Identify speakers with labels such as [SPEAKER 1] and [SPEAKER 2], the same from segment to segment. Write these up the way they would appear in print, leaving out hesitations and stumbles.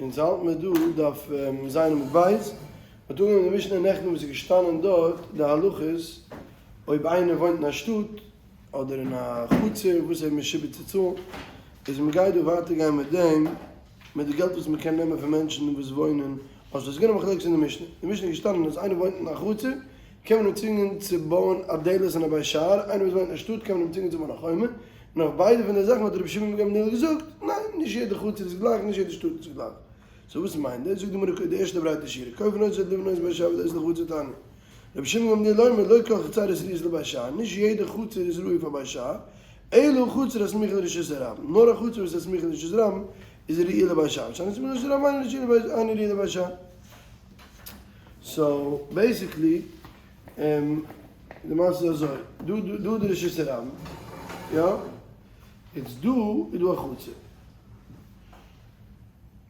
[SPEAKER 1] אונז האלט מיר דא דף ז' עמוד ב', מ'האט אנגעהויבן די משנה נעכטן וואס איז געשטאנען דארט די הלכות אויב איינער וואוינט אין א שטאט אדער אין א חצר וואס ער איז משועבד צו צאלן, איז מ'גייט דא ווייטער גיין מיט דעם מיט די געלט וואס מ'קען נעמען פון מענטשן וואס וואוינען, אזוי ס'איז געווען א מחלוקת אין די משנה, די משנה איז געשטאנען אז איינער וואוינט אין א חצר קען מען אים צווינגען צו בויען א דלת און א בית שער, איינער וואס וואוינט אין א שטאט קען מען אים צווינגען צו בויען א חומה, און אויף ביידע פון די זאכן האט רבי שמעון בן גמליאל געזאגט, ניין, נישט יעדע חצר איז גלייך, נישט יעדע שטאט איז גלייך. so וואס מיינט דאס? זאגט די גמרא די ערשטע ברייטע שורה, כופין אותו לבנות בית שער ודלת לחצר תניא. רבי שמעון בן גמליאל אומר לא כל חצרות ראויות לבית שער, נישט יעדע חצר איז ראוי פאר בית שער, אלא חצר הסמוכה לרשות הרבים, נאר א חצר וואס איז סמוכה לרשות הרבים איז ראויה לבית שער, ושאינה סמוכה לרשות הרבים אינה ראויה לבית שער. so basically די מעשה איז אזוי, דא דא איז די רשות הרבים, יא? יעצט דא איז דא א חצר,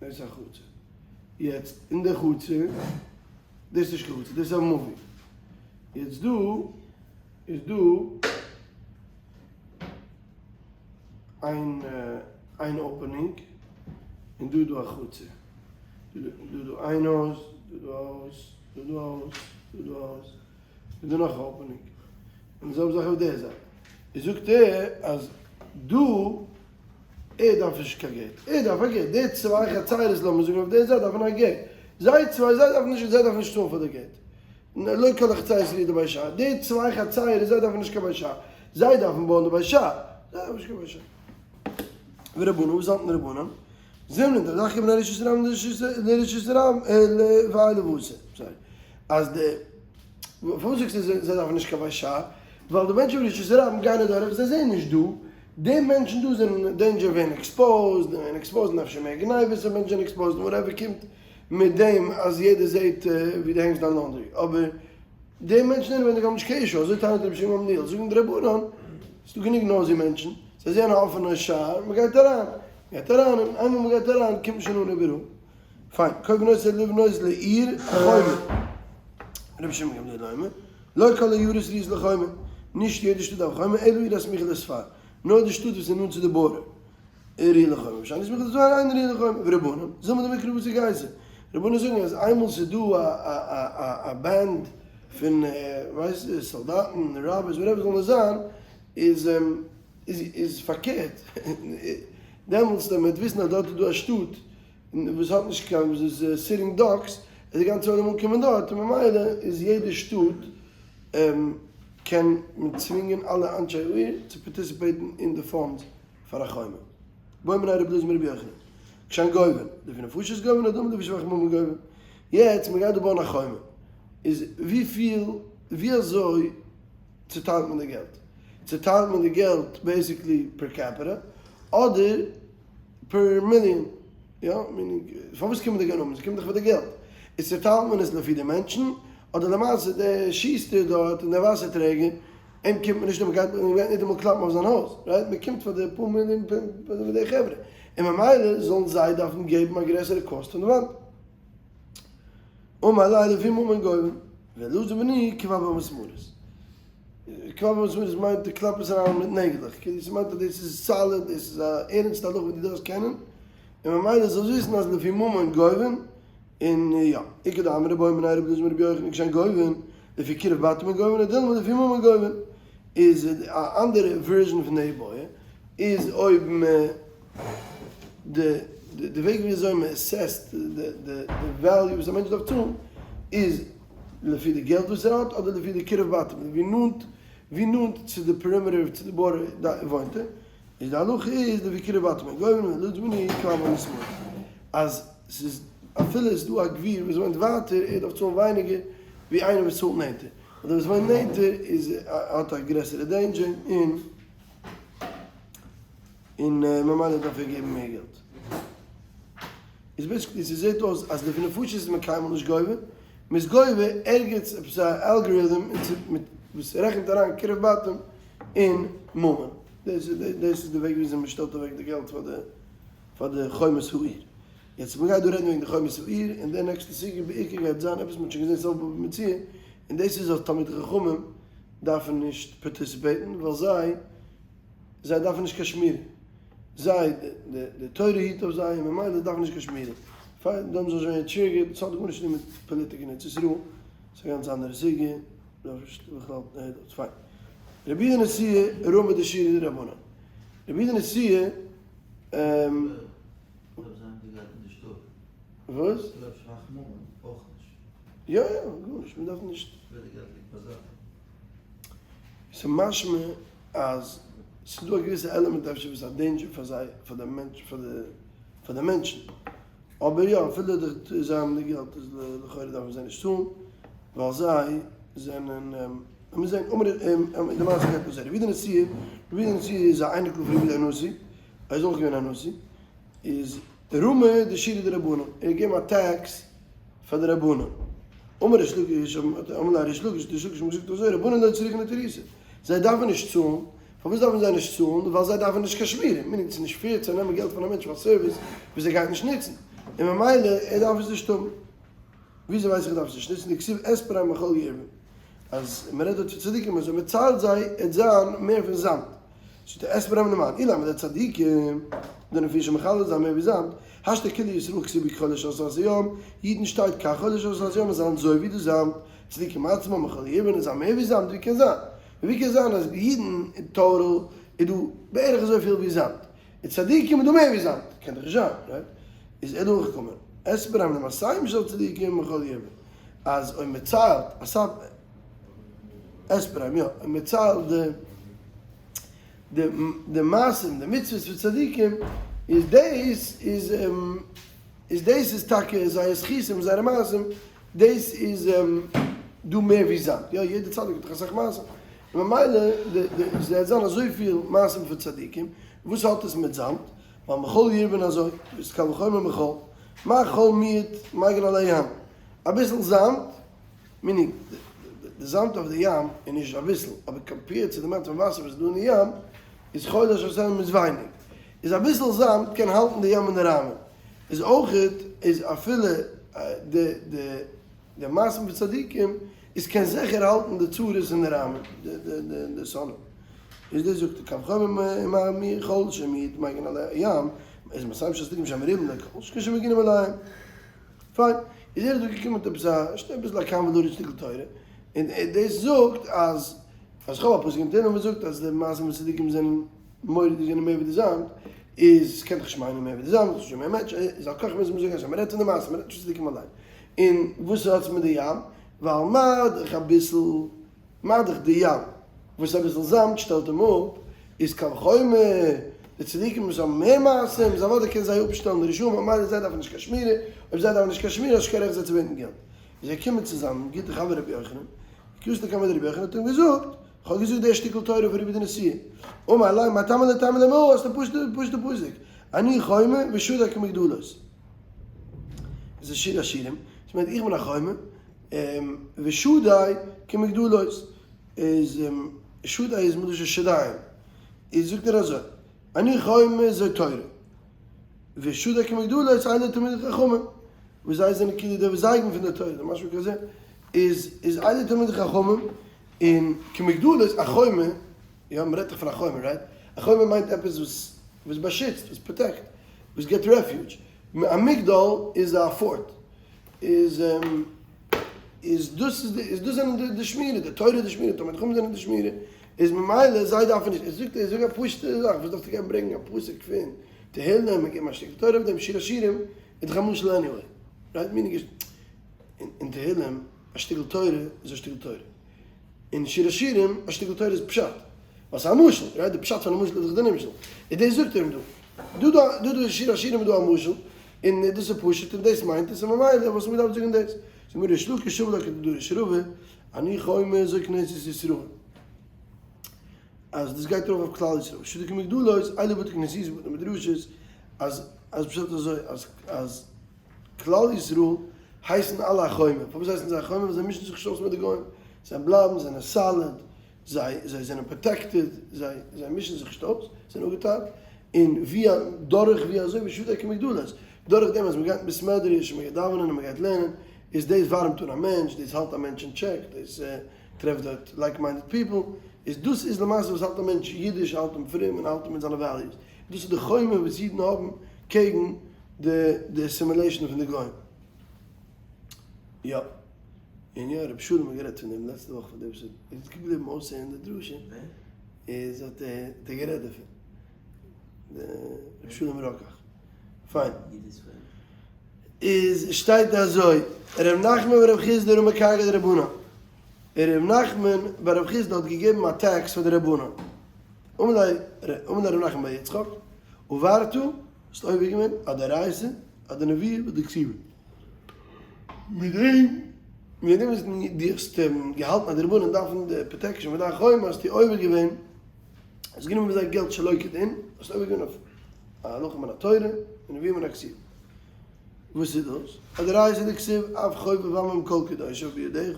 [SPEAKER 1] דאס איז א חצר, יעצט אין די חצר, דאס איז נישט קיין חצר, דאס איז א מבוי, יעצט דא איז דא איין איין opening, און דא איז דא א חצר, דא איז דא איין הויז, דא איז דא א הויז, דא איז דא א הויז, דא איז דא א הויז, און דא נאך א opening, און די זעלבע זאך אויף די זייט, איז זאגט ער אז דא ער דארף נישט קיין gate, ער דארף א gate, די צוויי חצרות לאמיר זאגן אויף די זייט דארפן א gate, זיי צוויי זיי דארפן נישט זיי דארפן נישט צאלן פאר די gate, לא כל החצרות ראויות לבית שער, די צוויי חצרות זיי דארפן נישט קיין בית שער, זיי דארפן בויען די בית שער, זיי דארפן נישט קיין בית שער. ורבנן, וואס האלטן די רבנן? זימנין דדחקי בני רשות הרבים לרשות הרבים ואילו ואסור, sorry, אז די, פארוואס זאגסטו זיי דארפן נישט קיין בית שער? ווייל די מענטשן פון רשות הרבים גייען אדורך זיי זעען נישט דא, די מענטשן דא זענען אין danger ווערן exposed, און ווערן exposed און אפשר מער גניבות אויב מענטשן זענען exposed און whatever קומט מיט דעם אז יעדער זעט ווי דו הענגסט דיין laundry, אבער די מענטשן אינעווייניג האבן נישט קיין issue, אזוי טענה'ט רבי שמעון גמליאל, זאגן די רבנן, ס'איז דא גענוג nosy מענטשן, זיי זעען א אפענע שער, מ'גייט אריין, מ'גייט אריין, און איינמאל מ'גייט אריין קומט מען שוין אן איבעראל. פיין, כופין אותו לבנות לעיר חומה. רבי שמעון גמליאל אומר, לא כל העיירות ראויות לחומה, נישט יעדע שטאט דארף חומה, אלא עיר הסמוכה לספר, נאר די שטאט וואס איז נאנט צו די border. ראויה לחומה, ושאינה סמוכה לספר אינה ראויה לחומה, ורבנן, זימנין דמיקרי לבתר גייסא. רבנן זאגן אז איינמאל ס'איז דא א band פון ווייס איך סאלדאטן, robbers, whatever זאל נאר זיין, איז איז פארקערט, דעמאלטס ווען מ'וועט וויסן אז דארט איז דא א שטאט וואס האט נישט קיין וואס איז sitting ducks, איז די גאנצע עולם אנקומען דארט, און ממילא איז יעדע שטאט קען מען צווינגען אלע אנשי העיר צו participate ן אין די funds. פאר א חומה. בעא מיניה רבי אלעזר מרבי יוחנן. כשהן גובין, לפי נפשות גובין או דלמא לפי שבח ממון גובין. יעצט מען גייט דא בויען א חומה. איז וויפיל, ווי אזוי צוטיילט מען די געלט? צוטיילט מען די געלט basically per capita, אדער per מיליאן? יא, meaning, פארוואס קומען די גנבים? זיי קומען דאך פאר די געלט. איז צוטיילט מען עס לפי די מענטשן, אדער למעשה דער שוסטער דארט און דער וואסער טרעגער, אים קומט מען נישט אן, מ'גייט מ'גייט ניטאמאל קלאפן אויף זיין הויז, right? מ'קומט פאר די פאר מיליאן פון די חברה, און ממילא זאלן זיי דארפן געבן א גרעסערע cost פון די וואנט. אמר ליה לפי ממון גובין, ואלעזר בני קבע במסמרות. קבע במסמרות מיינט די קלאפ עס אריין מיט נעגלעך, כאילו ס'מיינט אז דאס איז solid, דאס איז א ערענסטע הלכה וואס דו דארפסט קענען, און ממילא זאלסט וויסן אז לפי ממון גובין, און יא, איכא דאמרי בעא מיניה רבי אלעזר מרבי יוחנן כשהן גובין, לפי קירוב בתים גובין או דלמא לפי ממון גובין, איז א אנדערע version פון די איבעיא, איז אויב מ די די וועג ווי אזוי מען assess ט די די value וואס א מענטש דארף צאלן איז לפי די געלט וואס ער האט אדער לפי די קירוב בתים, ווי נאנט ווי נאנט צו די perimeter צו די border וואוינט ער. איז די הלכה איז לפי קירוב בתים גובין ואלעזר בני קבע במסמרות אז ס'איז אפילו איז דא א גביר וואס וואוינט ווייטער ער דארף צאלן ווייניגער ווי איינער וואס צאלט נענטער ווייל דער וואס וואוינט נענטער איז האט א גרעסערע danger און און ממילא דארף ער געבן מער געלט. איז basically ס'זעט אויס אז לפי נפשות איז מען קיינמאל נישט גובה, מ'איז גובה ערגעץ עפעס א algorithm וואס רעכנט אריין קירוב בתים און ממון. דאס איז די וועג וויאזוי מען שטעלט אוועק די געלט פאר די פאר די חומת העיר. יעצט מען גייט דא רעדן וועגן די חומת העיר, און די נעקסטע סוגיא בעיקר גייט זיין עפעס מען האט שוין געזען סוף בבא מציעא, און דאס איז אז תלמידי חכמים דארפן נישט participate ן ווייל זיי זיי דארפן נישט קיין שמירה, זיי די תורה היט אויף זיי און ממילא דארפן נישט קיין שמירה. פיין, דאן זאל זיין triggered, ס'האט גארנישט צו טון מיט פאליטיק אין ארץ ישראל, ס'איז א גאנץ אנדערע סוגיא, דארף נישט בכלל, פיין. רבי יהודה נשיאה רמי דשירי דרבנן. רבי יהודה נשיאה. וואס? יא יא, גארנישט, מ'דארף נישט. ס'איז משמע אז ס'איז דא א געוויסע עלעמענט אפשר וואס איז א danger פאר זיי, פאר די מענטש, פאר די פאר די מענטשן. אבער יא, אפילו די זיי האבן די געלט איז לכאורה דארפן זיי נישט צאלן, ווייל זיי זענען, לאמיר זען, אמר די מעשה גייט אזוי, רבי יהודה נשיאה, רבי יהודה נשיאה איז א אייניקל פון רבי יהודה הנשיא, ער איז אויך געווען א נשיא, איז רמי דשירי דרבנן, ער האט געגעבן א tax פאר די רבנן. אמר ריש לקיש, אמר ליה ריש לקיש, ריש לקיש האט געזאגט אזוי, רבנן לא צריכין אתערותא, זיי דארפן נישט צאלן, פארוואס דארפן זיי נישט צאלן? ווייל זיי דארפן נישט קיין שמירה, מיינט ס'איז נישט fair צו נעמען געלט פון א מענטש פאר סערוויס וואס ער גייט נישט נוצן, און ממילא ער דארף עס נישט האבן. וויאזוי ווייס איך ער דארף עס נישט נוצן? דכתיב אספרם מחול ירבון, אז מ'רעדט דארט פון צדיקים אז אויב מ'ציילט זיי עט זיין מער פון זאמד, זאגט ער אספרם למאן אילימא לצדיקים, דנפישי מחלל זיין מער ווי זאמד, השתא כולהו ישראל כתיב כחול אשר על שפת הים, אידן שטייט כחול אשר על שפת הים זיי זענען אזוי ווי די זאמד, צדיקים עצמם מחול ירבון זיין מער ווי זאמד ווי קען זיין? ווי קען זיין אז אידן אין total איז דא בערך אזויפיל ווי זאמד, און צדיקים איז דא מער ווי זאמד? קען דאך נישט זיין, right? איז ער דורכגעקומען אספרם למעשיהם של צדיקים מחול ירבון, אז אויב מען ציילט אסאך אספרם יא, אויב מען ציילט די די די מעשים די מצוות פון צדיקים איז דאס איז איז דאס איז טאקע זייער זכותים זייערע מעשים דאס איז דא מער ווי זאמד, יא יעדע צדיק האט דאך אסאך מעשים, און ממילא די די עס זיין אזויפיל מעשים פון צדיקים, וואס האט עס מיט זאמד? ווייל מחול ירבון אזוי, איז קל וחומר מחול, מה חול מיעוט מגן על הים, אביסל זאמד, meaning די זאמד אויף די ים איז נישט אביסל, אבער compared צו די amount פון וואסער וואס איז דא אין די ים, איז חול אשר סעלם איז ווייניג. איז אביסל זאמד קען האלטן די ים אין די ראמען. איז אויכעט איז אפילו די די די מעשים פון צדיקים איז קען זיכער האלטן די צרות אין די ראמען, די די די די שונאים. איז דאס זאגט קל וחומר מחול שמיעט מגן על הים, איז מעשים של צדיקים שמרובין לכל שכן שמגינים עליהם. פיין, איז ער דא געקומען מיט עפעס א אביסל א convoluted שטיקל תורה, און דאס זאגט אז אז כ'האב א פסוק אין תהלים וואס זאגט אז די מעשים פון צדיקים זענען מורא'דיג זענען מער ווי די זאמד, איז קען דאך נישט מיינען מער ווי די זאמד, ס'איז שוין מער מענטש, איז על כרחך מוז מען זאגן אז מ'רעדט פון די מעשים, מ'רעדט נישט פון צדיקים אליין. און וואס האט עס מיט די ים? ווייל מה דאך אביסל מה דאך די ים וואס אביסל זאמד שטעלט אים אפ, איז קל וחומר די צדיקים וואס האבן מער מעשים, איז אוודאי קען זיי אפשטעלן די רשעים, ממילא זיי דארפן נישט קיין שמירה, אויב זיי דארפן נישט קיין שמירה האסט נישט קיין רעכט זיי צו בעטן געלט. איז ער געקומען צו זיין גוטע חבר רבי יוחנן, כי אתא לקמיה דרבי יוחנן האט אים געזאגט, איך האב געזאגט דער שטיקל תורה פון רבי יהודה נשיאה, אמר ליה מאי טעמא לא תימא ליה מהא, האסט א פשוטע פשוטע פסוק, אני חומה ושדי כמגדלות. עס איז שיר השירים, עס מיינט איך בין א חומה, ושדי כמגדלות איז שדי איז מלשון שדיים איז זאגט ער אזוי אני חומה זו תורה ושדי כמגדלות אלו תלמידי חכמים וואס זיי זענען כאילו די וואס זייגן פון די תורה משהו כזה איז איז אלו תלמידי חכמים און כמגדלות א חומה יא מ'רעדט דאך פון א חומה right? א חומה מיינט עפעס וואס וואס באשיצט וואס protect וואס געבט refuge א מגדל איז א fort איז איז דאס איז איז דאס זענען די שמירה, די תורה איז די שמירה, תלמידי חכמים זענען די שמירה, איז ממילא זיי דארפן נישט, ער זאגט ער זאגט א פשוטע זאך, וואס דארפסטו גיין ברענגען א פסוק פון תהלים און געבן א שטיקל תורה אויף דעם, שיר השירים איז דאך א משל anyway, right? Meaning איז אין תהלים א שטיקל תורה איז א שטיקל תורה. אין שיר השירים א שטיקל תורה איז פשט, ווייל ס'איז א משל, right? די פשט פון א משל איז דאך די נמשל, און דאס זאגט ער אים דא. דא דא דא דא אין שיר השירים איז דא א משל, און דאס איז פשוט און דאס מיינט עס, און ממילא וואס מ'דארף זאגן דאס. זאגט מיר ריש לקיש שוב לה כדדרש רבא, אני חומה זו כנסת ישראל. אז דאס גייט ארויף אויף כלל ישראל. שדי כמגדלות, אלו בתי כנסיות ובתי מדרשות, אז אז פשט אזוי, אז אז כלל ישראל הייסן אלע א חומה, פארוואס הייסן זיי א חומה? ווייל זיי מישן זיך נישט אויס מיט די גוים, זיי בלייבן, זיי זענען solid, זיי זיי זענען protected, זיי זיי מישן זיך נישט אויס, זיי זענען אפגעטיילט, און ווי דורך ווי אזוי ושדי כמגדלות, דורך דעם אז מען גייט אין בית מדרש און מען גייט דאווענען און מען גייט לערנען, איז דאס ווארעמט אן א מענטש, דאס האלט א מענטש אין טשעק, דאס טרעפט דארט like minded people, איז דאס איז למעשה וואס האלט א מענטש אידיש, האלט אים פרום און האלט אים מיט זיינע values, דאס איז די חומה וואס אידן האבן קעגן. די די assimilation פון די גוים. יא. און יא, רבי שלום האט גערעדט פון דעם לעצטע וואך פון דעם וואס איז געבליבן אויסהערן די דרשה, איז האט ער גערעדט דערפון. רבי שלום רוקח. פיין. איז שטייט אזוי, ר' נחמן ברב חסדא רמי כרכא דרבנן. ר' נחמן ברב חסדא האט געגעבן א tax פאר די רבנן. אמר ליה ר' נחמן בר יצחק, עברת, האסט עובר געווען, אדאורייתא, אדנבואה ואדכתובים. מיט דעם מיט דעם וואס דו האסט געהאלטן אז די רבנן דארפן די protection פון דיין חומה האסטו עובר געווען, האסט גענומען פון זיי געלט שלא כדין, האסט עובר געווען אויף א הלכה מן התורה און נבואה מן הכתובים. וואס איז דאס? אדאורייתא דכתיב אף חובב עמים כל קדושיו בידך,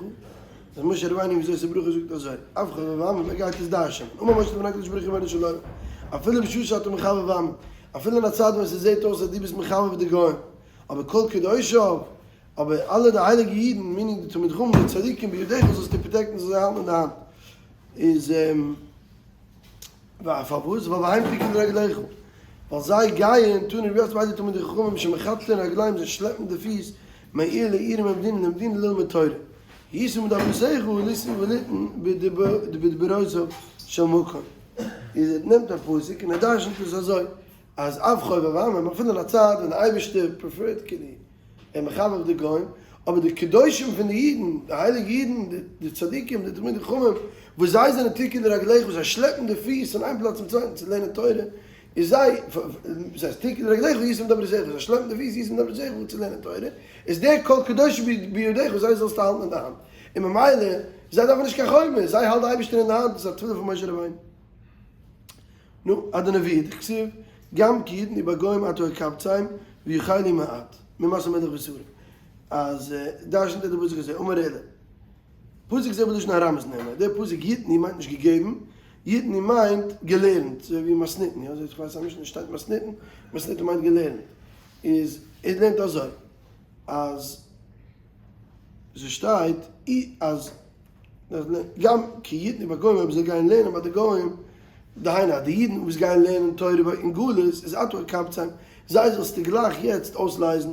[SPEAKER 1] אז משה רבינו אין וזאת הברכה זאגט אזוי, אף חובב עמים ער גייט עס דרש'ענען, אמר משה לפני הקדוש ברוך הוא רבונו של עולם, אפילו בשעה שאתה מחבב עמים, אפילו אין א צייט ווען ס'זעט אויס אז דו ביסט מחבב די גוים, אבער כל קדושיו, אבער אלע די הייליגע אידן, meaning די תלמידי חכמים, די צדיקים, בידך זאלסטו protect ן זאלסט זיי האלטן אין די האנט. איז פארוואס? ווייל והם תקון לרגליך, ווייל זיי גייען תני רב יוסף אלו תלמידי חכמים שמחטטין רגליהם זיי שלעפן די פיס מעיר לעיר וממדינה למדינה ללמוד תורה. היית מדברותיך לישא וליתן בדברותיו של מקום. איז ער נעמט א פסוק און ער דרשנ'ט עס אזוי. אז אף חובב עמים, אפילו אין א צייט ווען די אייבערשטער prefer ט כאילו ער מחבב די גוים, אבער די קדושים פון די אידן, די הייליגע אידן, די צדיקים, די תלמידי חכמים, וואס זיי זענען תקון לרגליך, וואס זיי שלעפן די פיס פון איין פלאץ צום צווייטן צו לערנען תורה, איז זיי, דאס הייסט תקון לרגליך ישם דברותיך, זיי שלעפן די פיס ישם דברותיך צו לערנען תורה, איז דער כל קדושים בידך, זיי זאלסטו האלטן אין די האנט, און ממילא, זיי דארפן נישט קיין חומה, זיי האלט די אייבערשטער אין די האנט, דאס איז א תפילה פון משה רבינו. נו, אדנבואה דכתיב, גם כי יתנו בגוים אתה הקבצם ויחלו מעט, ממס המלך ושרים. אז דרשנ'ט ער די פסוק אזוי, אמר עולא, פסוק זה בלשון ארמית נאמר, דער פסוק יתנו מיינט נישט געגעבן, יתנו מיינט געלערנט, אזוי ווי מתניתין, יא, אזוי איך ווייס א משנה שטייט מתניתין, מתניתין מיינט געלערנט, איז ער לערנט אזוי, אז ס'שטייט אז. גם כי יתנו בגוים אויב זיי גייען לערנען ביי די גוים, דהיינו אז די אידן וואס גייען לערנען תורה אין גלות איז אתה הקבצם, זיי זאלסטו גלייך יעצט אויסלייזן,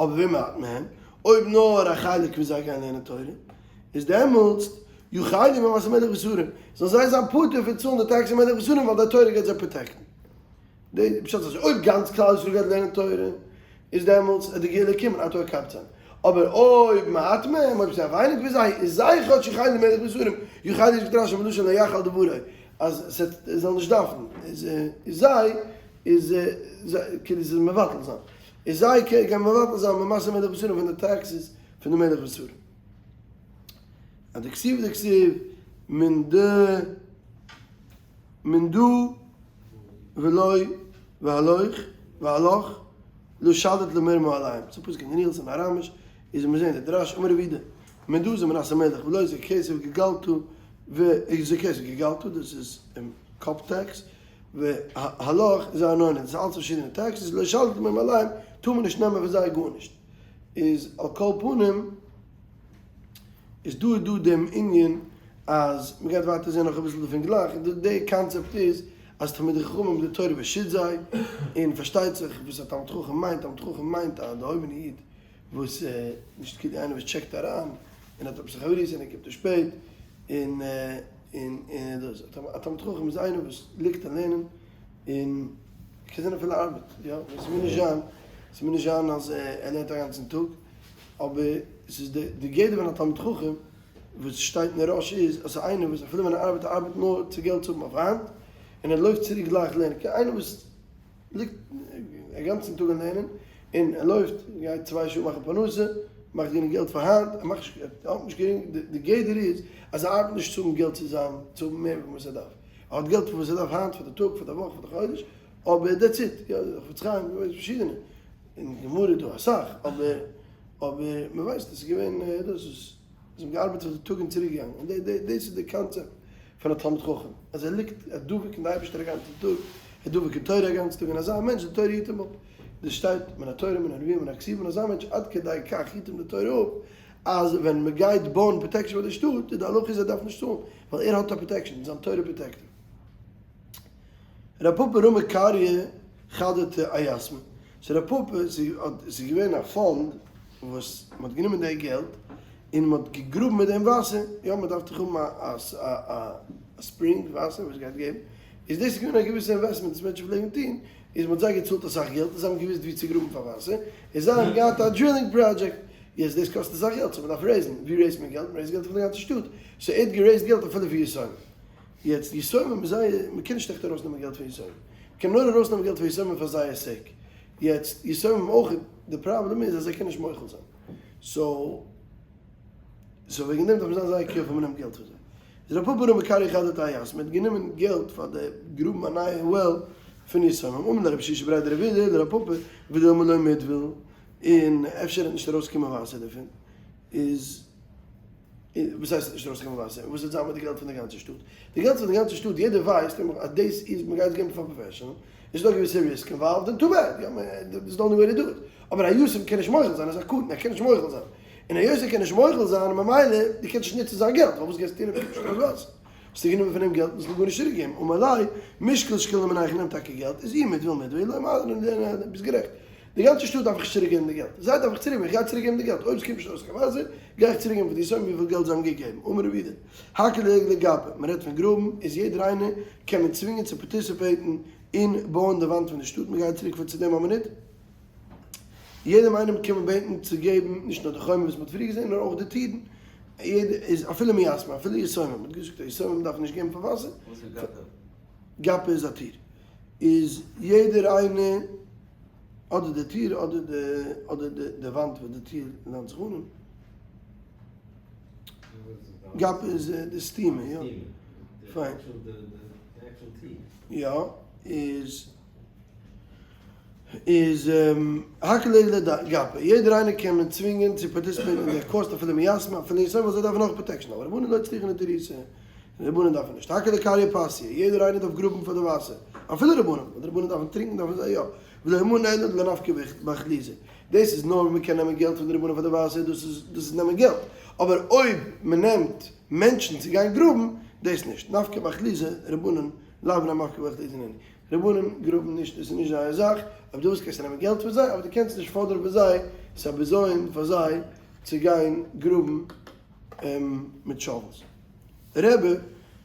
[SPEAKER 1] אבער ואם מעט מהם, אויב נאר א חלק פון זיי גייען לערנען תורה, איז דעמאלטס יוחלו ממס המלך ושרים, זאלן זיי זיין פטור פון צאלן די tax המלך ושרים ווייל די תורה גייט זיי protect ן. די פשט איז אויב גאנץ כלל ישראל גייט לערנען תורה איז דעמאלטס וועט די גאולה קומען אתה הקבצם, אבער אויב מעט מהם, אויב ס'איז א ווייניג פון זיי, איז זיי כאטש יחלו ממלך ושרים, יחלו זאגט רשי מלשון לא יחל דברו, אז ס'זאל נישט דארפן, איז זיי איז כאילו ס'איז מבטל זיין, איז זיי קען מבטל זיין ממס המלך ושרים פון די taxes פון די מלך ושרים. אדכתיב דכתיב מן ד. מן דא ולא והלוך והלך לא שליט למרמה עליהם, ס'איז א פסוק אין דניאל, ס'איז אין אראמיש, איז מיר זעהן די דרש, אמר רבי יהודה, מן דא זה מנת המלך ולא זה כסף גלגלתא ו זה כסף גלגלתא דאס איז קאפ tax, והלך איז ארנונה, דאס איז אלץ פארשידענע taxes, לא שליט למרמה עליהם טאר מען נישט נעמען פון זיי גארנישט, איז על כל פנים איז דא איז דא דעם ענין אז מ'גייט ווייטער זען נאך אביסל דערפון גלייך, די קאנצעפט איז אז תלמידי חכמים די תורה באשיצט זיי, און פארשטייט זיך וואס א תלמיד חכם מיינט, תלמיד חכם מיינט א דערהויבענע איד וואס נישט כאילו איינער וואס check ט אריין און האט עפעס א חברותא און ער קומט צו שפעט און און און דאס, א תלמיד חכם איז איינער וואס ליגט אין לערנען און קען זיין אפילו ארבעט, יא, ס'מוז נישט זיין, ס'מוז נישט זיין אז ער לערנט א גאנצן טאג, אבער ס'איז די גדר פון א תלמיד חכם וואס שטייט אין ראש איז אז ס'איז איינער וואס אפילו ווען ער ארבעט ער ארבעט נאר צו געלט צו האבן אויף היינט און ער לויפט צוריק גלייך לערנען קען איינער וואס ליגט א גאנצן טאג אין לערנען און ער לויפט גייט צוויי שעה מאכן פרנסה מאכט גענוג געלט פאר היינט ער מאכט נישט ער האט נישט גענוג די גדר איז אז ער ארבעט נישט צו האבן געלט צו זיין צו האבן מער ווי וואס ער דארף ער האט געלט פאר וואס ער דארף היינט פאר די טאג פאר די וואך פאר די חודש אבער that's it יא חפץ חיים פארשידענע אין גמרא איז דא אסאך, אבער אבער מען ווייסט עס איז געווען דאס איז זיי האבן געארבעט פאר די טאג און צוריק געגאנגען, און די דאס איז די קאנצעפט פון א תלמיד חכם, אז ער ליגט ער דבוק אין די אייבערשטער א גאנצן טאג, ער דבוק אין תורה א גאנצן טאג, און אזא מענטש די תורה היט אים אפ, דאס שטייט מן התורה מן הנביאים מן הכתובים, און אזא מענטש עד כדי כך היט אים די תורה אפ, אז ווען מען גייט בויען protection פאר די שטאט, איז די הלכה איז ער דארף נישט צאלן, ווייל ער האט א protection, זיין תורה protect אים. ר' פפא רמי קריא חדתא איתמא. סאו רב פפא, ס'איז געווען א fund וואס מ'האט גענומען די געלט און מ'האט געגראבן מיט דעם וואסער, יא מ'דארף דאך האבן א spring וואסער וואס גייט געבן, איז דאס איז געווען א געוויסע investment וואס מענטשן פלעגן טון, איז מ'האט זיי געצאלט אסאך געלט און זיי האבן געוואוסט ווי צו גראבן פאר וואסער, און זיי האבן געהאט א drilling project, יעצט דאס קאסט אסאך געלט so מ'דארף raise ן, ווי raise ט מען געלט? מ'רעיזט געלט פון די גאנצע שטאט, so ער האט גערעיזט געלט אפילו פון יתומים, יעצט יתומים איז זייער, מ'קען נישט עכט ארויסנעמען געלט פון יתומים, מ'קען נאר ארויסנעמען געלט פון יתומים פאר זייער sake, יעצט יתומים אויך, די פראבלעם איז אז זיי קענען נישט מוחל זיין, so so וועגן דעם דארף מען זיין זייער careful מ'נעמט געלט פון זיי. איז רב פפא רמי קריא חדא טייס, מ'האט גענומען געלט פאר די גראבן א נייע well פון יתומים, אמר ליה רב שישא בריה דרב אידי לרב פפא ודילמא לא מטביל, און אפשר וועט נישט ארויסקומען וואסער דערפון, איז וואס הייסט נישט ארויסקומען וואסער? וואס וועט זיין מיט די געלט פון די גאנצע שטאט? די געלט פון די גאנצע שטאט, יעדער ווייסט אז דאס איז, מ'גייט עס געבן פאר professional, איז דא א געוויסע risk involved, און too bad, יא, דאס איז די only way to do it. אבער א יתום קען נישט מוחל זיין, ער איז א קטן, ער קען נישט מוחל זיין. און היות ער קען נישט מוחל זיין, ממילא, דו קענסט נישט נוצן זיין געלט, ווייל וואס גייסטו טון אויב קומט נישט ארויס וואסער? האסטו גענומען פון אים געלט און האסט אים גארנישט צוריק געגעבן, אמר ליה, משקל שקילנא מיניה איך נעם טאקע געלט, איז אי מטביל מטביל, לא מעלינן, ביסט גערעכט. די גאנצע שטאט דארף איך נישט צוריק געבן די געלט, זיי דארף איך צוריק געבן, איך גיי צוריק געבן די געלט, אויב עס קומט נישט ארויס קיין וואסער, גיי איך צוריק געבן פאר די יתומים וויפיל געלט זיי האבן געגעבן, אמר רב יהודה, הכל לגפא, מען רעדט פון גראבן, איז יעדער איינער קען מען צווינגען צו participate ן אין בויען די וואנט פון די שטאט, מען גייט צוריק פאר צו דעם א מינוט, יעדעם איינעם קען מען בעטן צו געבן נישט נאר די חומה וואס מען האט פריער געזען נאר אויך די טירן, יעדער איז אפילו מיתמי אפילו יתומים, מען האט געזאגט אז יתומים דארפן נישט געבן פאר וואסער,
[SPEAKER 2] וואס איז גפא?
[SPEAKER 1] גפא איז א טיר. איז יעדער איינער אדער די טיר אדער די אדער די די וואנט וואס די טיר לאנט זיך אן. גפא איז די סתימה יא. פיין. יא איז איז הכל לגפא יעדער איינער קען מען צווינגען צו participate ן אין די cost אפילו מיתמי אפילו יתומים ווייל זיי דארפן אויך protection אבער רבנן לא צריכי נטירותא. די רבנן דארפן נישט. הכל לקריא פסיא, יעדער איינער דארף גראבן פאר די וואסער, אפילו רבנן, ווייל די רבנן דארפן טרינקן דארפן זיי יא, ולא אמרן אלא דלא נפקי באחלוזא, דאס איז נאר ווען מען קען נעמען געלט פון די רבנן פאר די וואסער, דאס איז דאס איז נעמען געלט, אבער אויב מען נעמט מענטשן צו גיין גראבן, דאס נישט, נפקי באחלוזא, רבנן לאו נמפקי באחלוזא נינהו, רבנן גראבן נישט, דאס איז נישט זייער זאך, אויב דו ווילסט קענסטו נעמען געלט פון זיי, אבער דו קענסט נישט פאדערן פון זיי, ס'איז א בזיון פאר זיי צו גיין גראבן מיט shovels. רבי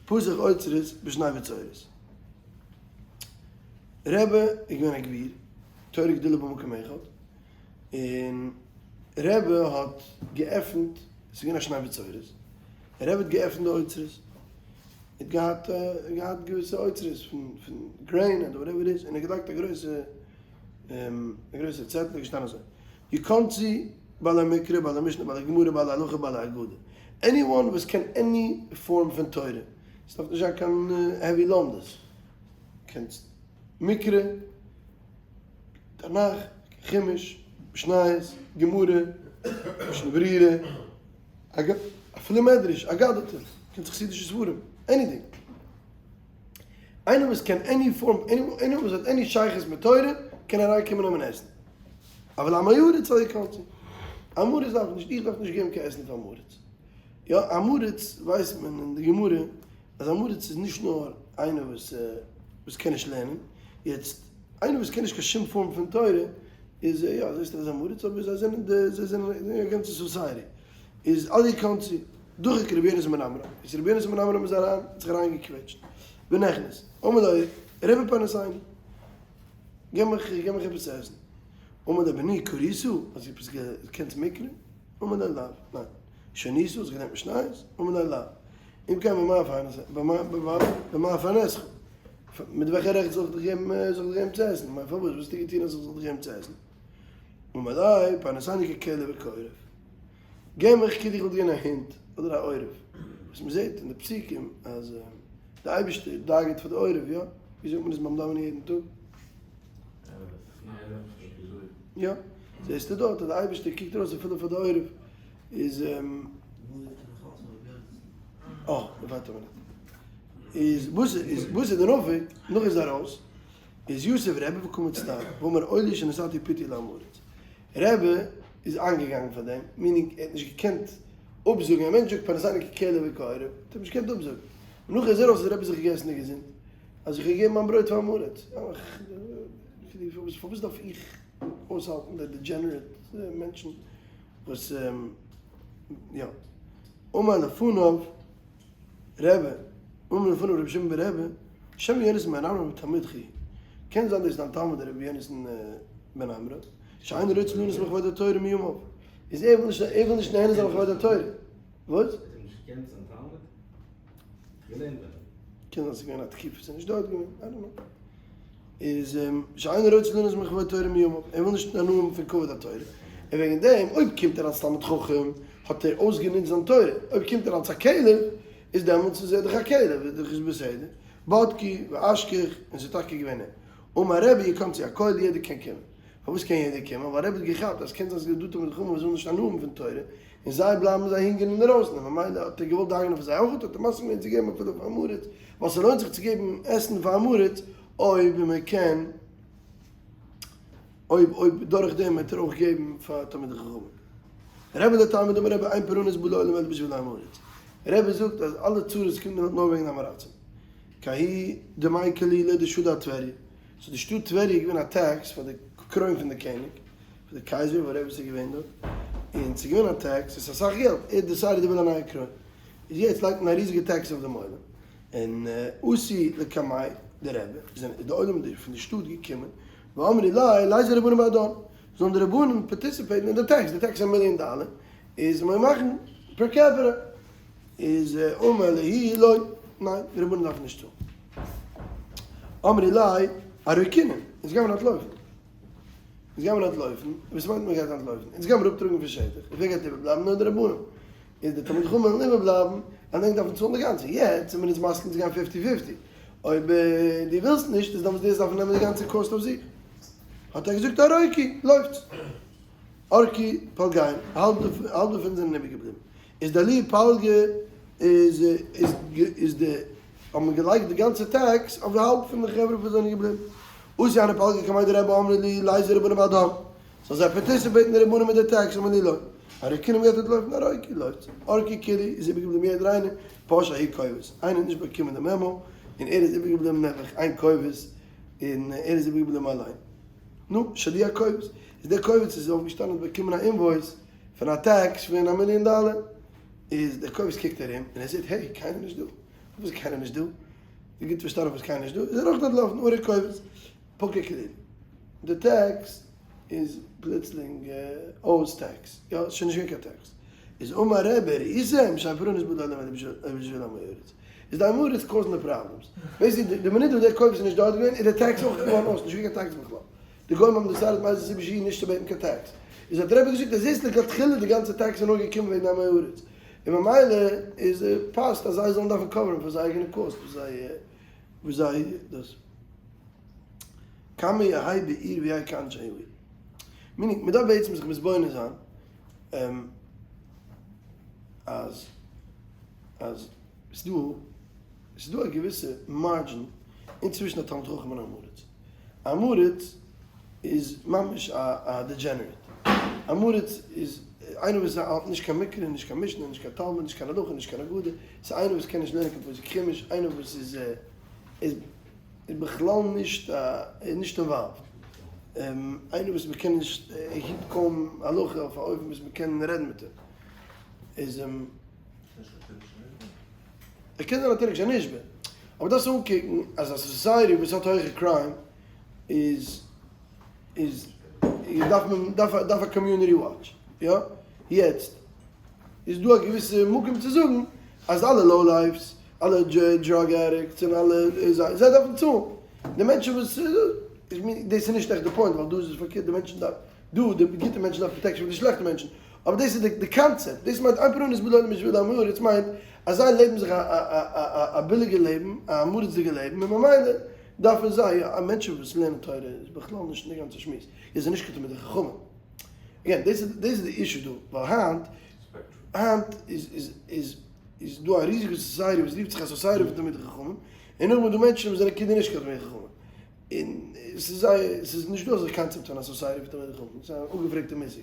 [SPEAKER 1] פתח אוצרות בשני בצורת. רבי איז געווען א גביר, תורה גדולה במקום אחד, און רבי האט געעפנט, עס איז געווען א שני בצורת, רבי האט געעפנט די אוצרות, ער האט געהאט געהאט געוויסע אוצרות פון פון grain אדער whatever איז, און ער האט געלייגט א גרויסע א גרויסע צעטל איז געשטאנען אזוי, יכנסו בעלי מקרא בעלי משנה בעלי גמרא בעלי הלכה בעלי אגדה, anyone וואס קען any form פון תורה, עס דארף נישט זיין קיין heavy לומדות, קענסט מקרא, תנך, חומש, משניות, גמרא, משנה ברורה, אפילו מדרש, אגדתא, קענסט חסידישע ספרים, anything. איינער וואס קען any form, איינער וואס האט any שייכות מיט תורה, קען אריין קומען נעמען עסן. אבל עם הארץ אל יכנסו. עם הארץ דארף נישט, איך דארף נישט געבן קיין עסן פאר עם הארץ. יא, עם הארץ ווייסט מען אין די גמרא, אז עם הארץ איז נישט נאר איינער וואס וואס קען נישט לערנען, יעצט איינער וואס קען נישט קיין שום form פון תורה, איז יא, זעסטו אז עם הארץ, אבער זיי זענען די, זיי זענען א גאנצע society. איז אל יכנסו. דחק רבי יונתן בן עמרם, איז רבי יונתן בן עמרם איז אריין, האט זיך אריין געקוועטשט, ונכנס, אמר לו, רבי פרנסני, געב מיך, געב מיך עפעס צו עסן, אמר לו, בני קרית, האסט עפעס געקענט מקרא? אמר לו, לאו, ניין, שנית, האסט געלערנט משניות? אמר לו, לאו, אם כן במה אפרנסך, מיט וועלכע רעכט זאל איך דיך געבן, זאל איך דיך געבן צו עסן, כ'מיין פארוואס, וואס האסטו געטון אז איך זאל דיך געבן צו עסן? אמר לו, פרנסני ככלב וכעורב. געב מיך כאילו איך וואלט געווען א הונט אדער א עורב, וואס מען זעט אין די פסוקים אז די אייבערשטער דאגה'ט פאר די עורב, יא? ווי זאגט מען עס ביים דאווענען יעדן טאג? יא, זעסטו דארט אז די אייבערשטער קוקט ארויס אפילו פאר די עורב, איז אה, ווארט א מינוט, איז וואס איז וואס איז די נפק, נאך איז ארויס, איז יתיב רבי וקא מצטער, ואמר אוי לי שנתתי פתי לעם הארץ. רבי איז איינגעגאנגען פאר דעם, meaning ער האט נישט געקענט אפזאגן, א מענטש זאגט פרנסני ככלב וכעורב, האט ער נישט געקענט אפזאגן. נאך איז ער ארויס האט רבי זיך געגעסן די געזונט, אז איך האב געגעבן מיין ברויט פאר עם הארץ, פארוואס דארף איך. אויסהאלטן די degenerate מענטשן וואס יא. אמר לפניו רבי, אמר לפניו רבי שמעון ברבי, שמא יונתן בן עמרם תלמידך הוא, קען זיין דאס איז דיין תלמיד רבי יונתן בן עמרם, שאינו רוצה ליהנות מכבוד התורה מימיו, איז ער וויל נישט ער וויל נישט נהנה זיין מכבוד התורה, וואס?
[SPEAKER 2] האט ער נישט געקענט זיין תלמיד? געלערנט ביי אים.
[SPEAKER 1] קען זיין ס'איז געווען א תקופה ס'איז נישט דארט געווען, I don't know. איז שאינו רוצה ליהנות מכבוד תורה מימיו, ער וויל נישט הנאה האבן פון כבוד התורה, און וועגן דעם אויב קומט ער אלס תלמיד חכם האט ער אויסגענוצט זיין תורה, אויב קומט ער אלס א כלב איז דעמאלטס איז ער דאך א כלב, איז דאך איז בסדר, בדקו ואשכח, און ס'איז טאקע געווען ער. אמר רבי יכנסו הכל יעדער קען קומען. פארוואס קען יעדער קומען? ווייל רבי האט געכאפט אז קען זיין ס'איז דא תלמידי חכמים וואס ווילן נישט הנאה האבן פון תורה, און זיי בלייבן זיי הונגערן אינדערויסן, און ממילא האט ער געוואלט דאגה'ן אויף זיי אויך, האט ער מסכים געווען צו געבן אפילו פאר עם הארץ, ווייל ס'לוינט זיך צו געבן עסן פאר עם הארץ, אויב מען קען, אויב אויב דורך דעם וועט ער אויך געבן פאר תלמידי חכמים. רבי לטעמיה דאמר רבי אין פורענות בא לעולם אלא בשביל עם הארץ. רבי זאגט אז אלע צרות קומט נאר וועגן עם הארצים. כי ההוא דמי כלילא דשדא אטבריה. so די שטאט טבריה איז געווען א tax פאר די קרוין פון די קעניג, פאר די קייזער whatever ס'איז געווען דארט, און ס'איז געווען א tax, עס איז אסאך געלט, ער decide ט ער וויל א נייע קרוין, איז יעצט לייגט מען א ריזיגע tax אויף דעם עולם, און אתו לקמיה דרבי, זענען איז די עולם פון די שטאט געקומען, ואמרי ליה ליזילו רבנן בהדן, זאלן די רבנים participate ן אין די tax, די tax איז א מיליאן דאלער, איז מען מאכן per capita, איז אמר להו לא, ניין, די רבנים דארפן נישט צאלן. אמרי ליה ערקינן, אונז גיימיר אנטלויפן. אונז גיימיר אנטלויפן, וואס מיינט מען גייט אנטלויפן? אונז גיימיר אפטראגן פון שטח, און ווער גייט איבערבלייבן? נאר די רבנים. איז די תלמידי חכמים וועלן איבערבלייבן, און ענק דארפן צאלן די גאנצע. יעצט זעמיר אונז מסכים צו גיין fifty fifty. אויב דו ווילסט נישט, איז דאמאלס דו וועסט דארפן נעמען די גאנצע cost אויף זיך. האט ער געזאגט ערקו, לויפטס. ערקו פלגיהון, האלב דערפון זענען איבערגעבליבן. איז דלאי פלגא איז איז איז די האט מען געלייגט די גאנצע tax אויף די האלב פון די חברה וואס זענען געבליבן. אתו ההני פלגא קמיה דרבי אמרי להו ליזילו רבנן בהדן. זאל זיי participate ן די רבנים מיט די tax אמרי להו לא. ערקינן גייט אנטלויפן ערקו לויפט. ערקו כולהו איז איבערגעבליבן יעדער איינער פש ההוא כובס. איינער האט נישט באקומען די memo און ער איז איבערגעבליבן נעבעך איין כובס און ער איז איבערגעבליבן אליין. נו, שדי הכובס. איז דער כובס איז אויפגעשטאנען האט באקומען א invoice פון א tax פון א מיליאן דאלער. איז דער כובס קוקט ארום און ער זעט hey קיינער נישט דא. פארוואס איז קיינער נישט דא? ער גוט פארשטאנען פארוואס קיינער נישט דא, איז ער אויך אנטלאפן ערק כובס פקע כלילא. די tax איז פלוצלינג אויס tax, יא ס'איז שוין נישט געווען קיין tax. איז אמר רבי ראיתם שאין פורענות בא לעולם אלא בשביל עם הארץ. איז די עם הארץ cause ן די problems. basically די מינוט וואס דער כובס איז נישט דארט געווען איז די tax אויך געווארן אויס, נישט געווען קיין tax בכלל. די גוים האבן decided מאיזה סיבה שיהי' נישט צו בעטן קיין tax. איז האט רבי געזאגט אז זעסט לכתחילה די גאנצע tax איז נאר געקומען וועגן די עם הארץ. און ממילא איז פאסט אז זיי זאלן דארפן cover ן פאר זייער אייגענע cost וואס זיי וואס זיי דאס. כמה יהא בעיר ויהא כאנשי העיר. meaning מ'דארף בעצם זיך מתבונן זיין אז אז ס'דא ס'דא א געוויסע margin אינצווישן א תלמיד חכם און א עם הארץ. עם הארץ איז ממש א degenerate. עם הארץ איז איינער וואס האלט נישט קיין מקרא, נישט קיין משנה, נישט קיין תלמוד, נישט קיין הלכה, נישט קיין אגדה. ס'איז איינער וואס קען נישט לערנען קיין פסוק חומש, איינער וואס איז איז בכלל נישט נישט involved. איינער וואס מ'קען נישט, ער היט קוים הלכה אויף א אופן וואס מ'קען רעדן מיט אים. איז ער קען זיין א תינוק שנשבה, אבער דארפסט אנקוקן אז א society וואס האט הויכע crime איז איז דארף מען דארף דארף א community watch, יא? יעצט איז דא א געוויסע מקום צו זאגן אז אלע low lifes, אלע drug addicts און אלע זיי זיי דארפן צאלן, די מענטשן וואס דאס איז נישט עכט די point ווייל דא איז עס פארקערט די מענטשן דארפן דא די גוטע מענטשן דארפן protection פון די שלעכטע מענטשן, אבער דאס איז די קאנצעפט, דאס מיינט אין פורענות בא לעולם בשביל עם הארץ מיינט אז זיי לעבן זיך א ביליגע לעבן, א עם הארצ'דיגע לעבן, און ממילא דארפן זיי, א מענטש וואס לערנט תורה איז בכלל נישט אין די גאנצע שמועס, איז ער נישט קיין תלמידי חכמים. again, דאס איז דאס איז די issue דא, ווייל היינט, היינט איז איז איז איז דא א ריזיגע society וואס רופט זיך א society פון תלמידי חכמים, און נאכדעם איז דא מענטשן וואס זענען כאילו נישט קיין תלמידי חכמים. און ס'איז זייער, ס'איז נישט דא אזא קאנצעפט פון א society פון תלמידי חכמים, ס'איז א אפגעפרעגטע מושג.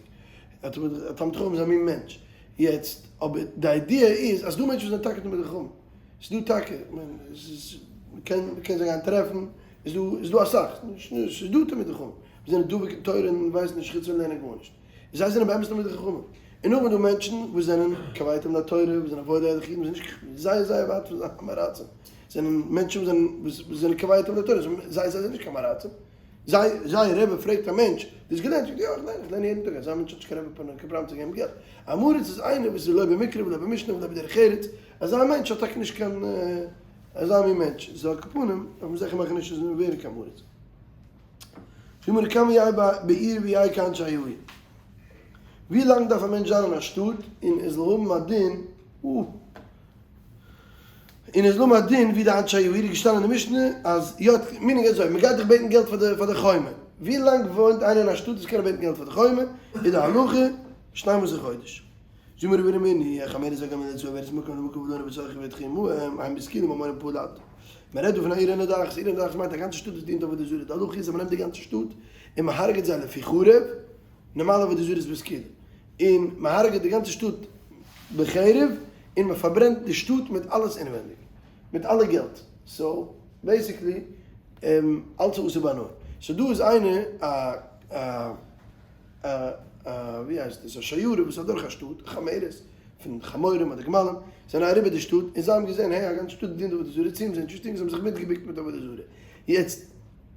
[SPEAKER 1] א תלמיד חכם איז א מין מענטש. יעצט, אבער די idea איז אז ס'דא מענטשן וואס זענען טאקע תלמידי חכמים. ס'איז דא טאקע, כ'מיין, ס'איז, מ'קען, מ'קען זיי גיין טרעפן, איז דא, איז דא אסאך, נישט, ס'איז דא תלמידי חכמים. זענען דבוק אין תורה און ווייסן נישט חוץ פון לערנען גארנישט, און זיי זענען באמת תלמידי חכמים, און נאכדעם איז דא מענטשן וואס זענען קווייטעם לתורה, וואס זענען וואוילע ערליכע אידן, וואס זענען נישט זייער זייער ווייט פון זיין עם הארצים, זענען מענטשן וואס זענען וואס זענען קווייטעם לתורה, זיי זיי זענען נישט קיין עם הארצים, זיי זייער רבי פרעגט א מענטש, דו האסט געלערנט? זאגט ער יא איך לערן, איך לערן יעדן טאג, אזא מענטש האט נישט קיין רבי קיין פראבלעם צו געבן געלט, עם הארץ איז איינער וואס איז לא במקרא ולא במשנה ולא בדרך ארץ, אזא מענטש האט טאקע נישט קיין אזא מין מענטש, איז על כל פנים דארף מען זיכער מאכן נישט אז מען ווערן קיין עם הארץ. זאג מיר כמה יהא בעיר ויהא כאנשי העיר. ווי לאנג דארף א מענטש זיין אין א שטאט און ער זאל האבן א דין און ער זאל האבן א דין ווי די אנשי העיר איז געשטאנען אין די משנה אז יא meaning אזוי מען גייט דאך בעטן געלט פאר די פאר די חומה ווי לאנג וואוינט איינער אין א שטאט וואס קען ער בעטן געלט פאר די חומה איז די הלכה שנים עשר חודש. זאג מיר רבי מני איך אמר זאג אמר צו ווער עס מקום למקום ולא נבצע חבית חימו הם בסקילים אמר פולת מען רעדט דא פון א עיר הנידחת, עיר הנידחת מיינט א גאנצע שטאט וואס דינט עבודה זרה, די הלכה איז אז מען נעמט די גאנצע שטאט און מען הרג'עט זיי לפי חרב, נארמאל עבודה זרה איז בסקילה, און מען הרג'עט די גאנצע שטאט בחרב, און מען פארברענט די שטאט מיט אלעס אינעווענדיג, מיט אלע געלט, so basically אלץ איז אסור בהנאה, so דא איז איינער א א א א ווי הייסט עס א שיירה וואס איז אדורך א שטאט, חמורות, פון חמורים אדער גמלים, זענען אריבער די שטאט, און זיי האבן געזען, העי, א גאנצע שטאט דינט עבודה זרה, צו זענען זיי האבן זיך מיטגעבוקט מיט עבודה זרה. יעצט,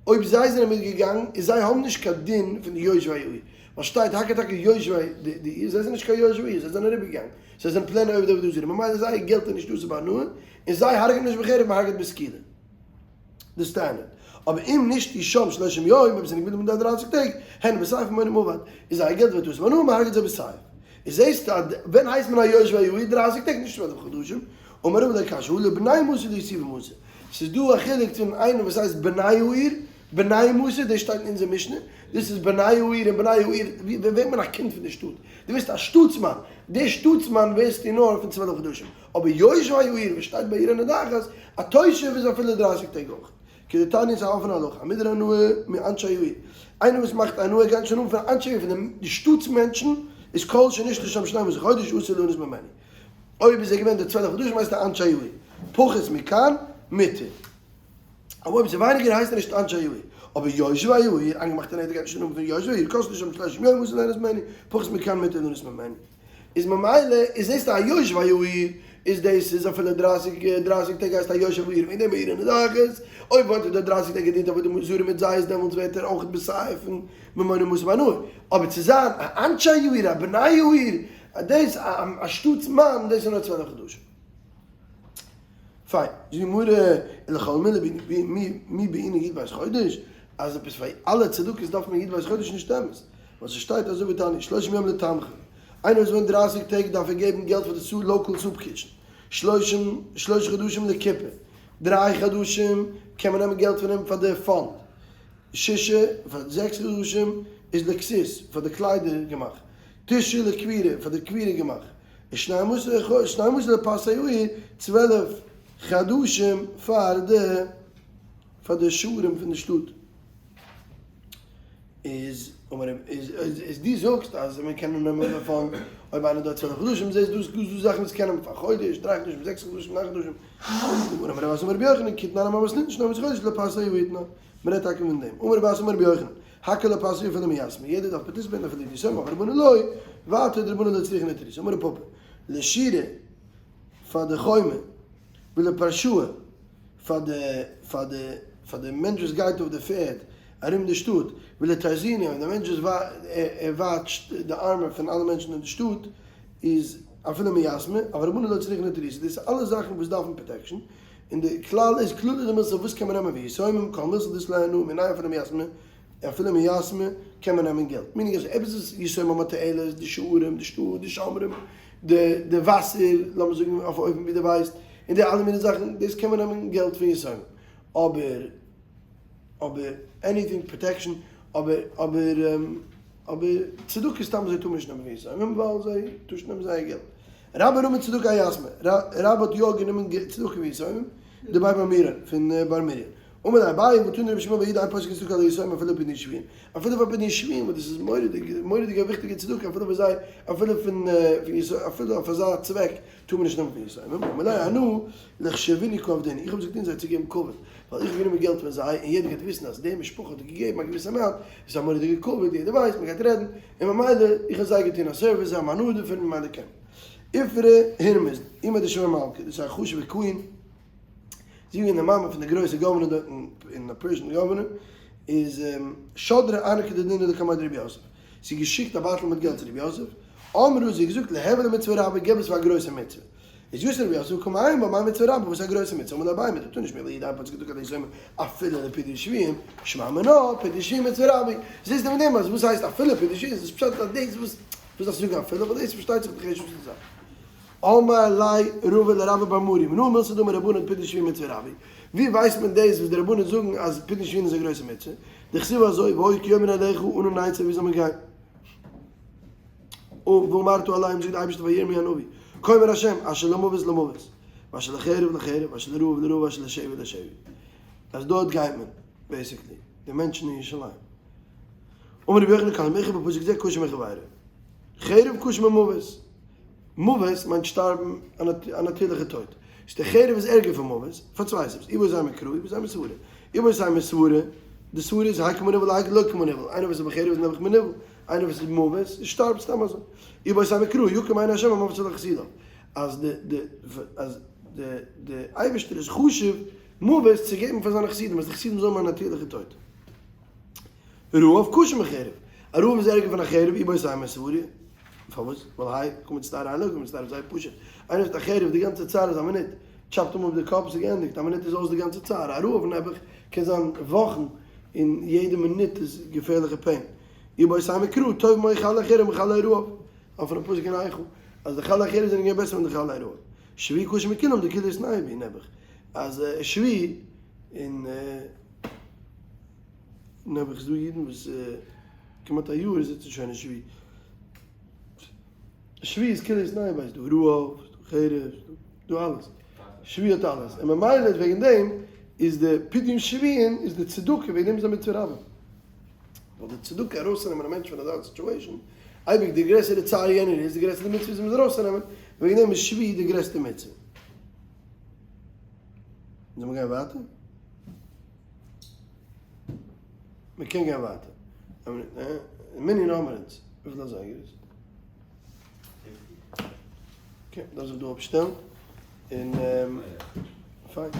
[SPEAKER 1] אויב זיי זענען מיטגעגאנגען, איז זיי האבן נישט קיין דין פון די יושבי העיר. ווייל שטייט הק' טאקע יושבי די עיר, זיי זענען נישט קיין יושבי העיר, זיי זענען אריבערגעגאנגען. זיי זענען plain עובדי עבודה זרה, ממילא זייער געלט איז נישט אסור בהנאה, און זיי הרג'ענען נישט בחרב, מען הרג'עט בסקילה. די סטענדערט. אבער אם נשתי שם שלשים יום, אויב זענען געבליבן דארט דרייסיג טעג, הן בסייף ממונם אבד, איז זייער געלט ווערט אסור בהנאה, מען הרג'עט זיי בסייף. איז זעסטו אז ווען הייסט מען א יושב העיר דרייסיג טעג נישט 12 חדשים, אמר רבא לא קשיא הא לבני מסור ליציבי מסור. ס'איז דא א חילוק צווישן איינער וואס הייסט בני העיר, בני מסור, דאס שטייט אין אונזער משנה, דאס איז בני העיר און בני העיר, ווי ווערט מען א קינד פון די שטאט? דו ווערסט א שטאטסמאן, דער שטאטסמאן ווערסטו נאר פון 12 חדשים, אבער יושב העיר וואס שטייט בעיר הנידחת, א תושב איז אפילו דרייסיג טעג אויך. כדתניא איז א אפענע הלכה, המודר הנאה מאנשי העיר, איינער וואס מאכט הנאה גייט שוין אן פון אנשי העיר, פון די שטאטס מענטשן, איז כל שנשתה שם שנים עשר חודש אסור ליהנות ממנו. אויב איז ער געווען די 12 חדשים הייסט ער אנשי העיר. פחות מכאן מותר. אבער אויב ס'איז ווייניגער הייסט ער נישט אנשי העיר. אבער יושבי העיר, איינגעמאכטע נדר גייט נישט אן פון יושבי העיר, כל שנשתה שם שלושים יום אסור ליהנות ממנו, פחות מכאן מותר ליהנות ממנו. איז ממילא איז דאס א יושב העיר, איז דאס איז אפילו דרייסיג דרייסיג טעג הייסט א יושב העיר וועגן דעם עיר הנידחת, אויב וואלט ער די דרייסיג טעג געדינט עבודה זרה מיט זיי איז דעמאלטס ווערט ער אויך בסייף פון ממונם אסור בהנאה, אבער צו זיין א אנשי העיר א בני העיר דאס א שטאטס מאן דאס איז נאר 12 חדשים. פיין, זאגט די גמרא, ולכל מילי מי בעינן י"ב חודש, אז עפעס פאר אלע צדקות דארף מען י"ב חודש נישט אמת, ווייל ס'שטייט אזוי ווי תניא, שלושים יום לתמחוי, איינער וואס וואוינט דרייסיג טעג דארף ער געבן געלט פאר די local soup kitchen, שלושים שלושה חדשים לקופה, דריי חדשים קען מען נעמען געלט פון אים פאר די fund, שישה פאר זעקס חדשים איז לכסות פאר די קליידער גמ"ח, תשעה לקבורה פאר די קבורה גמ"ח, און שנים עשר לפסי העיר, 12 חדשים פאר די פאר די שערים פון די שטאט. איז איז דו זאגסט אז מען קען נעמען דערפון אויב איינער דארט 12 חדשים זעסט דאס דא זאכן וואס קענען פאר חודש דריי חדשים זעקס חדשים ניין חדשים אמר רב אסי אמר רבי יוחנן כתנן אמר מתניתין שנים עשר חודש לפסי העיר מען רעדט טאקע פון דעם אמר רב אסי אמר רבי יוחנן הכל לפסי העיר אפילו מיתמי יעדער דארף participate ן אפילו די יתומים אבל רבנן לא ווייטער די רבנן לא צריכין נטוריתא אמר רב פפא לשורה פאר די חומה ולפרשאה פאר די פאר די פאר די מענטש וואס גייט אויף די פערד ארום די שטאט, ולתרזינא און די מענטש וואס ער watch ט די armor פון אלע מענטשן אין די שטאט איז אפילו מיתמי, אבל רבנן לא צריכי נטירותא, דאס איז אלע זאכן וואס דארפן protection, און די כלל איז כללא דמילתא וואס קען מען נעמען ויתומים, כל מילתא דאית ליה הנאה מינייהו אפילו מיתמי, אפילו מיתמי קען מען נעמען געלט, meaning אז עפעס וואס יתומים האבן תועלת, די שערים, די שטאט, די שומרים, די די וואסער, לאמיר זאגן אויף א אופן ווי דו ווייסט, און די אלע מיני זאכן, דאס קען מען נעמען געלט פון יתומים, אבער אבער anything protection, אבער אבער אבער צדקה סתם אזוי טאר מען נישט נעמען פון יתומים ווייל זיי טוישן נעמען זייער געלט. רבה רמי צדקה אייתמי, רבה האט יא גענומען צדקה פון יתומים, דבי בר מרי, פון בר מרי. אמר ליה אביי והא תני רבי ישמעאל בר יהודה אין פוסקין צדקה אלא ליתומים אפילו פדיון שבויים, אפילו פאר פדיון שבויים וואס דאס איז מורא'דיג מורא'דיג א וויכטיגע צדקה אפילו פאר זיי אפילו פון אפילו אויף אזא צוועק טאר מען נישט נעמען פון יתומים, אמר ליה אנא לחשבונהו קא עבדינהו, איך האב עס געטון זיי צו געבן כבוד, ווייל איך האב גענומען געלט פון זיי און יעדער גייט וויסן אז די משפחה האט געגעבן א געוויסע amount, עס איז א מורא'דיגע כבוד, יעדער ווייסט, מען גייט רעדן, און ממילא איך האב זיי געטון א service, זיי האבן הנאה דערפון, ממילא קען מען. איפרא הורמיז, אימא דשמואל מלכא, דאס איז א חשוב'ע queen, זי איז געווען די מאמע פון די גרויסע governor דארט אין די Persian governor, איז שדרה ארנקא דדינרי לקמיה דרב יוסף, זי האט געשיקט א בייטל מיט געלט צו רב יוסף, אמרה זי האט געזאגט ליהוי למצוה רבה געב עס פאר א גרויסע מצוה, איז יתיב רב יוסף קא מעיין בה מאי מצוה רבה וואס איז א גרויסע מצוה, אמר ליה אביי מדתני שמואל בר יהודה אין פוסקין צדקה אלא ליתומים אפילו לפדיון שבויים, שמע מינה פדיון שבויים מצוה רבה, זעסטו פון דעם אז וואס הייסט אפילו פדיון שבויים איז פשט אז דאס וואס וואס דארפסטו זאגן אפילו ווייל דאס פארשטייט זיך די חשבון פון די זאך. אמר ליה רבא לרבה בר מרי, מנא מילתא דאמור רבנן פדיון שבויים מצוה רבה, ווי ווייסט מען דאס וואס די רבנן זאגן אז פדיון שבויים איז א גרויסע מצוה? דכתיב אזוי והיה כי יאמרו אליך אנה נצא ווי זאל מען גיין? ואמרת אליהם זאגט די אייבערשטער פאר ירמי' הנביא, כה אמר ה' אשר למוות למוות, ואשר לחרב לחרב, ואשר לרעב לרעב, ואשר לשבי לשבי. אז דארט גייט מען, basically, די מענטשן אין ירושלים. אמר רבי יוחנן כל המורחב בפסוק זה קשה מחבירו. חרב קשה ממוות. מוות מיינט שטארבן א נאטירליכע טויט. איז די חרב איז ערגער פון מוות, פאר צוויי סיבות, איבעית אימא קרא איבעית אימא סברא. איבעית אימא סברא, די סברא איז האי קא מנוול האי לא קא מנוול, איינער וואס איז בחרב איז נעבעך מנוול, איינער וואס איז מוות שטארבט סתם אזוי. איבעית אימא קרא יקר מעיני השם המוות לחסידיו, אז די די אז די די אייבערשטער איז חשוב מוות צו געבן פאר זיינע חסידים, אז די חסידים זאלן האבן א נאטירליכע טויט. רעב קשה מחרב, א רעב איז ערגער פון א חרב, איבעית אימא סברא, פארוואס? ווייל האי קא מצטער האי לא קא מצטער איז זייער פשוט, איינער האט א חרב די גאנצע צער איז א מינוט, טשאפט אים אפ די קאפ ס'איז געענדיגט, א מינוט איז אויס די גאנצע צער, א רעב נעבעך קען זיין וואכן און יעדע מינוט איז געפערליכע pain, איבעית אימא קרא, טובים היו חלי החרב מחלי הרעב, אויפן פסוק אין איכה, אז די חלי החרב זענען געווען בעסער פון די חלי הרעב, שבי קשה מכולם דכולהו איתנהו בהו נעבעך, אז שבי און. נעבעך איז דא אידן וואס כמעט א יאר זיצן שוין אין שבי. שבי איז כאילו איז ניין ווייסט דא רעב, דא חרב, דא אלעס. שבי האט אלעס. און ממילא איז וועגן דעם איז די פדיון שבויים איז די צדקה וועגן דעם איז א מצוה רבה. ווייל די צדקה ארויסצונעמען א מענטש פון אזא situation, אייביג די גרעסערע צער יענער איז, די גרעסערע מצוה איז אים עס ארויסצונעמען, וועגן דעם איז שבי די גרעסטע מצוה. זאל מען גיין ווייטער? מען קען גיין ווייטער. מנין האמער אונז? וויפיל אזייגער איז? okay, דארף זיך דא אפשטעלן. און פיין.